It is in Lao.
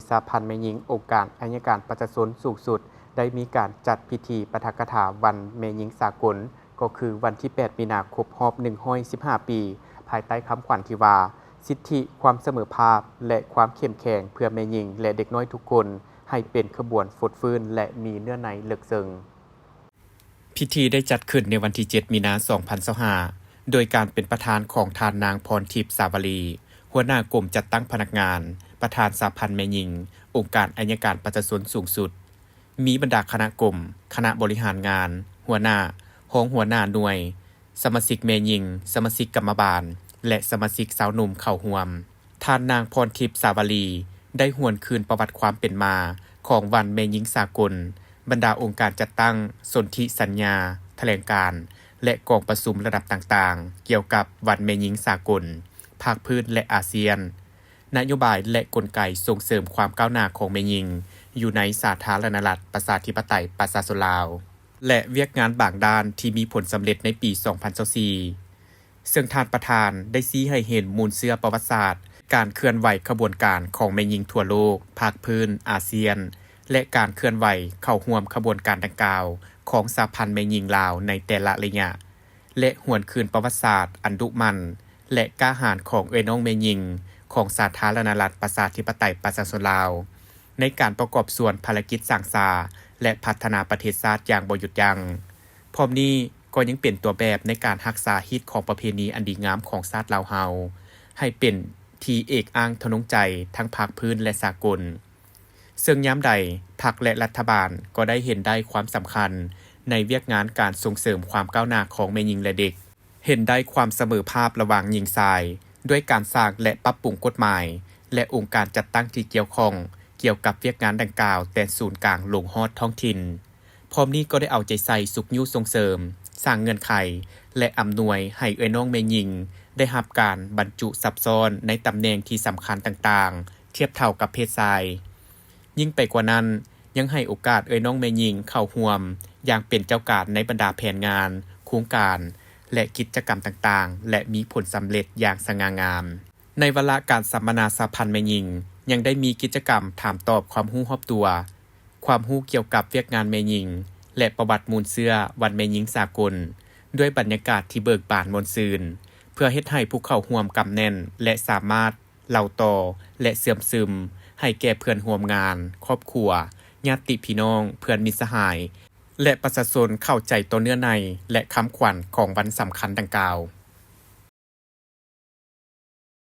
ສະຫະພັນແມ່ຍິງອົງການໄອຍະການປະຊາຊົນສູງສຸດ ໄດ້ມີການຈັດພິທີປາຖະກະຖາວັນແມ່ຍິງສາກົນ ກໍຄືວັນທີແປດ ມີນາ ຄົບຮອບໜຶ່ງຮ້ອຍສິບຫ້າປີ ພາຍໃຕ້ຄຳຂວັນທີ່ວ່າ ສິດທິ, ຄວາມສະເໝີພາບ ແລະ ຄວາມເຂັ້ມແຂງເພື່ອແມ່ຍິງ ແລະ ເດັກນ້ອຍທຸກຄົນ ໃຫ້ເປັນຂະບວນຟົດຟື້ນ ແລະ ມີເນື້ອໃນເລິກເຊິ່ງ. ພິທີໄດ້ຈັດຂຶ້ນໃນວັນທີເຈັດ ມີນາ ສອງພັນຊາວຫ້າ ໂດຍການເປັນປະທານຂອງທ່ານນາງ ພອນທິບ ສາວະລີ ຫົວໜ້າກົມຈັດຕັ້ງພະນັກງານ, ປະທານສະຫະພັນແມ່ຍິງ ອົງການໄອຍະການປະຊາຊົນສູງສຸດ, ມີບັນດາຄະນະກົມ, ຄະນະບໍລິຫານງານ, ຫົວໜ້າ, ຮອງຫົວໜ້າໜ່ວຍ, ສະມາຊິກແມ່ຍິງ, ສະມາຊິກກຳມະບານ ແລະ ສະມາຊິກຊາວໜຸ່ມເຂົ້າຮ່ວມ. ທ່ານນາງ ພອນທິບ ສາວະລີ ໄດ້ຫວນຄືນປະຫວັດຄວາມເປັນມາຂອງວັນແມ່ຍິງສາກົນ, ບັນດາອົງການຈັດຕັ້ງ, ສົນທິສັນຍາ, ຖະແຫຼງການ ແລະ ກອງປະຊຸມລະດັບຕ່າງໆ ກ່ຽວກັບວັນແມ່ຍິງສາກົນ, ພາກພື້ນ ແລະ ອາຊຽນ, ນະໂຍບາຍ ແລະ ກົນໄກສົ່ງເສີມຄວາມກ້າວໜ້າຂອງແມ່ຍິງ ຢູ່ໃນສາທາລະນະລັດ ປະຊາທິປະໄຕ ປະຊາຊົນລາວ ແລະ ວຽກງານບາງດ້ານທີ່ມີຜົນສຳເລັດໃນປີ ສອງພັນຊາວສີ່ ເຊິ່ງທ່ານປະທານໄດ້ຊີ້ໃຫ້ເຫັນມູນເຊື້ອປະຫວັດສາດ ການເຄື່ອນໄຫວຂະບວນການຂອງແມ່ຍິງທົ່ວໂລກ, ພາກພື້ນ, ອາຊຽນ ແລະ ການເຄື່ອນໄຫວເຂົ້າຮ່ວມຂະບວນການດັ່ງກ່າວຂອງສະຫະພັນແມ່ຍິງລາວໃນແຕ່ລະໄລຍະ ແລະ ຫວນຄືນປະຫວັດສາດອັນດຸໝັ່ນ ແລະ ກ້າຫານຂອງເອື້ອຍນ້ອງແມ່ຍິງຂອງສາທາລະນະລັດ ປະຊາທິປະໄຕ ປະຊາຊົນລາວ ໃນການປະກອບສ່ວນພາລະກິດສ້າງສາ ແລະ ພັດທະນາປະເທດຊາດຢ່າງບໍ່ຢຸດຢັ້ງ. ພ້ອມນີ້ກໍຍັງເປັນຕົວແບບໃນການຮັກສາຮີດຄອງປະເພນີອັນດີງາມຂອງຊາດລາວເຮົາ ໃຫ້ເປັນທີ່ເອກອ້າງທະນົງໃຈທັງພາກພື້ນ ແລະ ສາກົນ. ເຊິ່ງຍາມໃດພັກ ແລະ ລັດຖະບານກໍໄດ້ເຫັນໄດ້ຄວາມສຳຄັນໃນວຽກງານການສົ່ງເສີມຄວາມກ້າວໜ້າຂອງແມ່ຍິງ ແລະ ເດັກ, ເຫັນໄດ້ຄວາມສະເໝີພາບລະຫວ່າງຍິງຊາຍ ດ້ວຍການສ້າງ ແລະ ປັບປຸງກົດໝາຍ ແລະ ອົງການຈັດຕັ້ງທີ່ກ່ຽວຂ້ອງກ່ຽວກັບວຽກງານດັ່ງກ່າວ ແຕ່ສູນກາງລົງຮອດທ້ອງຖິ່ນ. ພ້ອມນີ້ກໍໄດ້ເອົາໃຈໃສ່ຊຸກຍູ້ສົ່ງເສີມ, ສ້າງເງື່ອນໄຂ ແລະ ອຳນວຍໃຫ້ເອື້ອຍນ້ອງແມ່ຍິງໄດ້ຮັບການບັນຈຸຊັບຊ້ອນໃນຕຳແໜ່ງທີ່ສຳຄັນຕ່າງໆ ທຽບເທົ່າກັບເພດຊາຍ. ຍິ່ງໄປກວ່ານັ້ນ, ຍັງໃຫ້ໂອກາດເອື້ອຍນ້ອງແມ່ຍິງເຂົ້າຮ່ວມຢ່າງເປັນເຈົ້າການໃນບັນດາແຜນງານ, ໂຄງການ ແລະ ກິດຈະກຳຕ່າງໆ ແລະ ມີຜົນສຳເລັດຢ່າງສະຫງ່າງາມ. ໃນວາລະການສຳມະນາສະຫະພັນແມ່ຍິງ ຍັງໄດ້ມີກິດຈະກຳຖາມຕອບຄວາມຮູ້ຮອບຕົວ, ຄວາມຮູ້ກ່ຽວກັບວຽກງານແມ່ຍິງ ແລະ ປະຫວັດມູນເຊື້ອວັນແມ່ຍິງສາກົນ ດ້ວຍບັນຍາກາດທີ່ເບີກບານມ່ວນຊື່ນ ເພື່ອເຮັດໃຫ້ຜູ້ເຂົ້າຮ່ວມກຳແໜ້ນ ແລະ ສາມາດເລົ່າຕໍ່ ແລະ ເຊື່ອມຊຶມໃຫ້ແກ່ເພື່ອນຮ່ວມງານ, ຄອບຄົວ, ຍາດຕິພີ່ນ້ອງ, ເພື່ອນມິດສະຫາຍ ແລະ ປະຊາຊົນເຂົ້າໃຈຕໍ່ເນື້ອໃນ ແລະ ຄຳຂວັນຂອງວັນສຳຄັນດັ່ງກ່າວ.